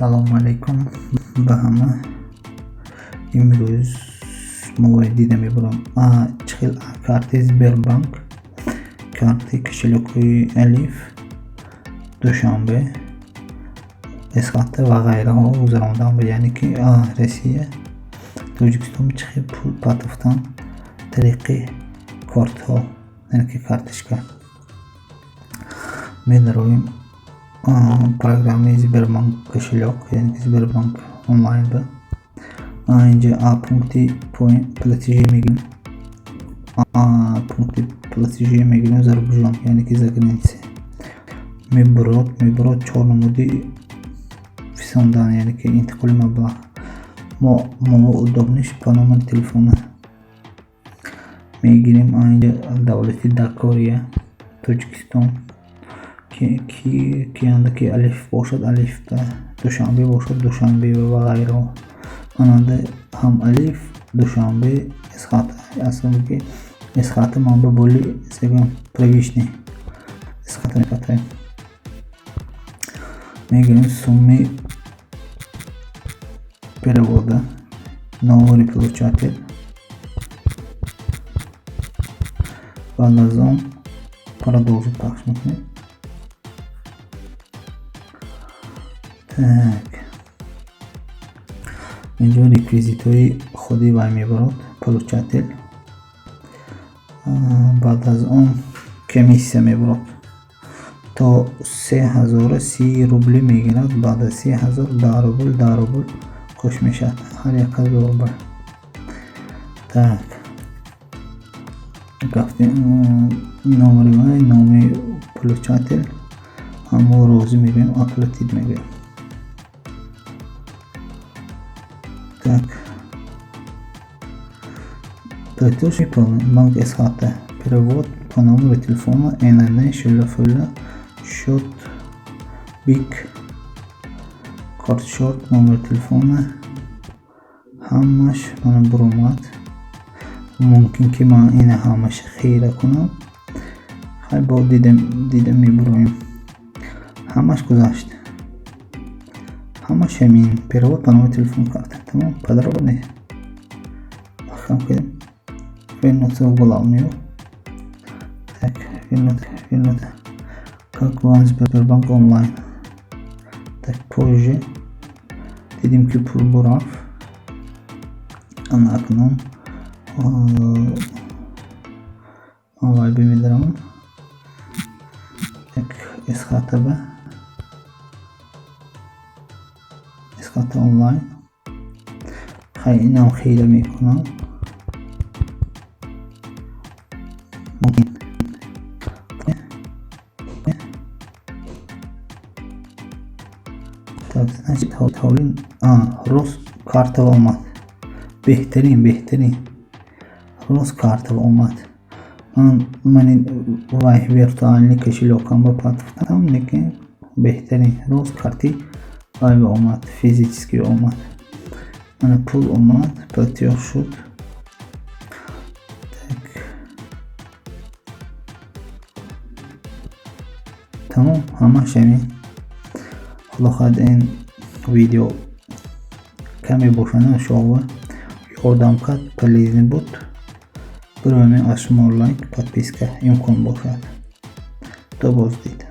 Салому алайкум ба ҳама. Имрӯз мо дида мебарам, чӣ хел карти Сбербанк, карти кошелёкҳои Алиф, Душанбе, Эсхата ва ғайраҳо гузарондан, яъне ки Россия, Тоҷикистон чӣ хел пул партофтан тариқи кортҳо, яъне ки карточка. Медароем программаи Сбербанк кошелёк, яъне ки Сбербанк онлайн ба. Инҷа пункти платежи мегирем. Пункти платежи мегирем за рубежом, яъне ки за границей. Мебурод чор намуди фисондан, яъне ки интиқоли маблағ. Мо удобныйш по номери телефона мегирем. Инҷа давлати Дакория, Тоҷикистон, ки анда ки Алиф бошад, Алиф ба, Душанбе бошад, Душанбе ва ғайраҳо. Мананда ҳам Алиф, Душанбе, Эсхата. Аслан ки Эсхата манба боли сегам привычный. Эсхата мепатаем. Мегирем суммаи перевода, номери получатель. Баъд аз он продолжить пахш мекунем. Так. Инҷо реквизитҳои худи вай мебарод, получатель. Баъд аз он комиссия мебарод. То 3030 рубли мегирад, баъд аз 3000 10 рубл, 10 рубл хуш мешавад. Ҳар як ҳазор рубл. Так. Гафтем номери вай, номи получатель. Ҳамо розӣ мегӯем, оплатить мегӯем. Так. Платеж выполнен. Банк Эсхата. Перевод по номеру телефона НН шула-фула, счет БИК, картшот, номер телефона. Ҳамаш мана буромад. Мумкин ки ман ина ҳамаша хира кунам. Хай, бо дида мебуроем. Ҳамаш гузашт. Ҳамаш ҳамин. Перевод по номеру телефон карта. Тамом, подробно. Маҳкам кардем. Вернуться в главную. Так, вернуться, вернуться. Как вам Сбербанк онлайн? Так, позже. Дидем, ки пул бурафт. Ана акнун ман вай бимедарам. Так, Эсхата ба. Эсхата онлайн. Хай, инам хира мекунам. Так, значит, ҳолин рост картава омад. Беҳтарин, беҳтарин. Рост картава омад. Ман вай виртуальный кошелёкам ба партофтам, лекин беҳтарин рост карти вай ба омад, физически омад. Мана пул омад, платеж шуд. Так. Тамом, ҳамаш ҳамин. Худо хоҳад, ин видео каме бошад, шумо ёрдам кард, полезный буд. Бироем аз шумо лайк, подписка имкон бошад. То боздид.